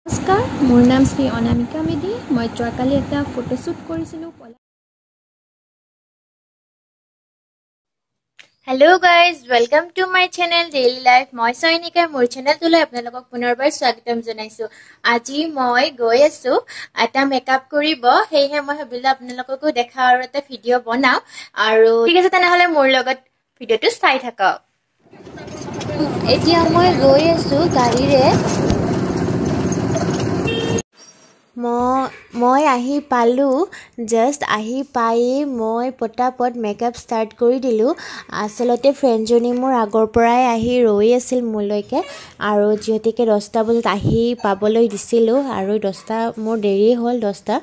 নমস্কাৰ, মোৰ নাম শ্ৰী অনামিকা মেধি। মই যোৱাকালি এটা ফটোশ্বুট কৰিছিলোঁ। Hello guys, welcome to my channel daily life. মই চয়নিকাই মোৰ চেনেলটোলৈ আপোনালোকক পুনৰবাৰ স্বাগতম জনাইছোঁ। আজি মই গৈ আছোঁ এটা মেকআপ কৰিব, সেয়েহে মই ভাবিলোঁ আপোনালোককো দেখাওঁ আৰু এটা ভিডিঅ' বনাওঁ। আৰু ঠিক আছে, তেনেহ'লে মোৰ লগত ভিডিঅ'টো চাই থাকক। এতিয়া মই গৈ আছোঁ গাড়ীৰে। মই আহি পালোঁ, জাষ্ট আহি পায়েই মই পটাপট মেকআপ ষ্টাৰ্ট কৰি দিলোঁ। আচলতে ফ্ৰেণ্ডজনী মোৰ আগৰ পৰাই আহি ৰৈ আছিল মোলৈকে, আৰু যিহেতুকে 10টা বজাত আহি পাবলৈ দিছিলোঁ আৰু 10টা মোৰ দেৰিয়ে হ'ল 10টা।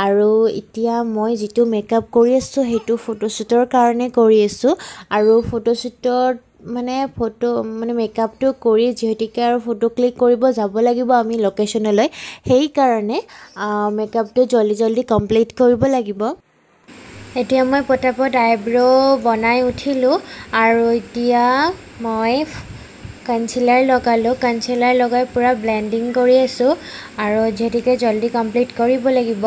আৰু এতিয়া মই যিটো মেকআপ কৰি আছোঁ সেইটো ফটোশ্বুটৰ কাৰণে কৰি আছোঁ। আৰু ফটোশ্বুটত মানে ফটো মানে মেকআপটো কৰি যিহেতুকে আৰু ফটো ক্লিক কৰিব যাব লাগিব আমি লোকেশ্যনলৈ, সেইকাৰণে মেকআপটো জল্দি জল্দি কমপ্লিট কৰিব লাগিব। এতিয়া মই পটাপট আইব্ৰ' বনাই উঠিলোঁ আৰু এতিয়া মই কনচিলাৰ লগালোঁ। কনচিলাৰ লগাই পূৰা ব্লেণ্ডিং কৰি আছোঁ আৰু যিহেতুকে জল্দি কমপ্লিট কৰিব লাগিব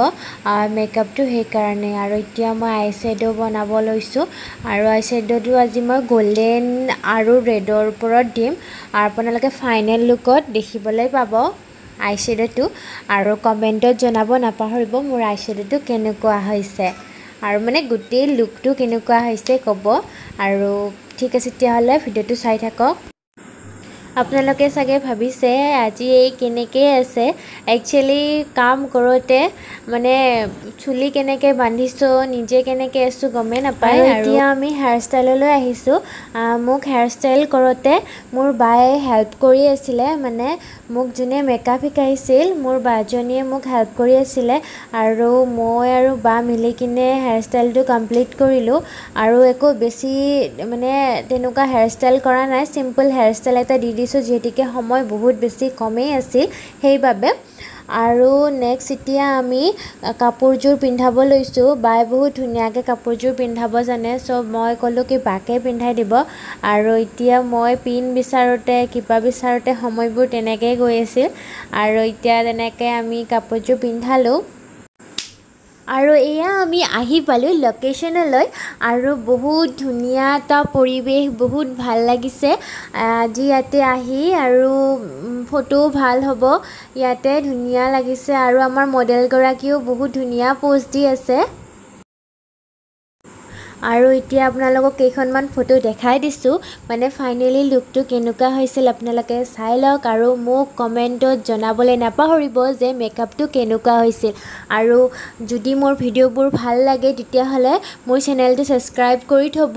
মেকআপটো, সেইকাৰণে। আৰু এতিয়া মই আই শ্বেড' বনাব লৈছোঁ আৰু আই শ্বেড'টো আজি মই গল্ডেন আৰু ৰেডৰ ওপৰত দিম আৰু আপোনালোকে ফাইনেল লুকত দেখিবলৈ পাব আই শ্বেড'টো। আৰু কমেণ্টত জনাব নাপাহৰিব মোৰ আই শ্বেড'টো কেনেকুৱা হৈছে আৰু মানে গোটেই লুকটো কেনেকুৱা হৈছে ক'ব। আৰু ঠিক আছে, তেতিয়াহ'লে ভিডিঅ'টো চাই থাকক। আপোনালোকে চাগে ভাবিছে আজি এই কেনেকৈ আছে। একচুৱেলি কাম কৰোঁতে মানে চুলি কেনেকৈ বান্ধিছোঁ, নিজে কেনেকৈ আছোঁ গমেই নাপায়। এতিয়া আমি হেয়াৰষ্টাইললৈ আহিছোঁ। মোক হেয়াৰষ্টাইল কৰোঁতে মোৰ বায়ে হেল্প কৰি আছিলে, মানে মোক যোনে মেকআপ শিকাইছিল মোৰ বাজনীয়ে মোক হেল্প কৰি আছিলে। আৰু মই আৰু বা মিলি কিনে হেয়াৰষ্টাইলটো কমপ্লিট কৰিলোঁ। আৰু একো বেছি মানে তেনেকুৱা হেয়াৰষ্টাইল কৰা নাই, চিম্পল হেয়াৰষ্টাইল এটা দি দিছোঁ, যিহেতুকে সময় বহুত বেছি কমেই আছিল সেইবাবে। আৰু নেক্সট এতিয়া আমি কাপোৰযোৰ পিন্ধাব লৈছোঁ। বাই বহুত ধুনীয়াকৈ কাপোৰযোৰ পিন্ধাব জানে, চ' মই ক'লোঁ কি বাকে পিন্ধাই দিব। আৰু এতিয়া মই পিন বিচাৰোঁতে কিবা বিচাৰোঁতে সময়বোৰ তেনেকৈয়ে গৈ আছিল। আৰু এতিয়া তেনেকৈ আমি কাপোৰযোৰ পিন্ধালোঁ। আৰু এয়া আমি আহি পালোঁ লোকেশ্যনলৈ আৰু বহুত ধুনীয়া এটা পৰিৱেশ, বহুত ভাল লাগিছে আজি ইয়াতে আহি। আৰু ফটোও ভাল হ'ব ইয়াতে, ধুনীয়া লাগিছে। আৰু আমাৰ মডেলগৰাকীও বহুত ধুনীয়া প'জ দি আছে। আৰু এতিয়া আপোনালোকক কেইখনমান ফটো দেখাই দিছোঁ, মানে ফাইনেলি লুকটো কেনেকুৱা হৈছিল আপোনালোকে চাই লওক। আৰু মোক কমেণ্টত জনাবলৈ নাপাহৰিব যে মেকআপটো কেনেকুৱা হৈছিল। আৰু যদি মোৰ ভিডিঅ'বোৰ ভাল লাগে তেতিয়াহ'লে মোৰ চেনেলটো ছাবস্ক্ৰাইব কৰি থ'ব,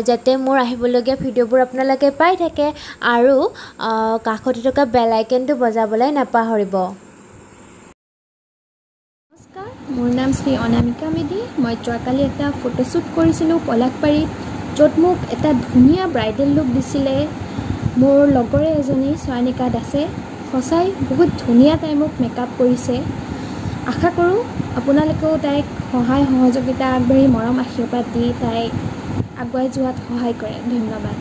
যাতে মোৰ আহিবলগীয়া ভিডিঅ'বোৰ আপোনালোকে পাই থাকে। আৰু কাষতে থকা বেল আইকনটো বজাবলৈ নাপাহৰিব। নমস্কাৰ, মোৰ নাম শ্ৰী অনামিকা মেধি। মই যোৱাকালি এটা ফটোশ্বুট কৰিছিলোঁ পলাশবাৰীত, য'ত মোক এটা ধুনীয়া ব্ৰাইডেল লুক দিছিলে মোৰ লগৰে এজনী চয়নিকা দাসে। সঁচাই বহুত ধুনীয়া তাই মোক মেকআপ কৰিছে। আশা কৰোঁ আপোনালোকেও তাইক সহায় সহযোগিতা আগবাঢ়ি মৰম আশীৰ্বাদ দি তাইক আগুৱাই যোৱাত সহায় কৰে। ধন্যবাদ।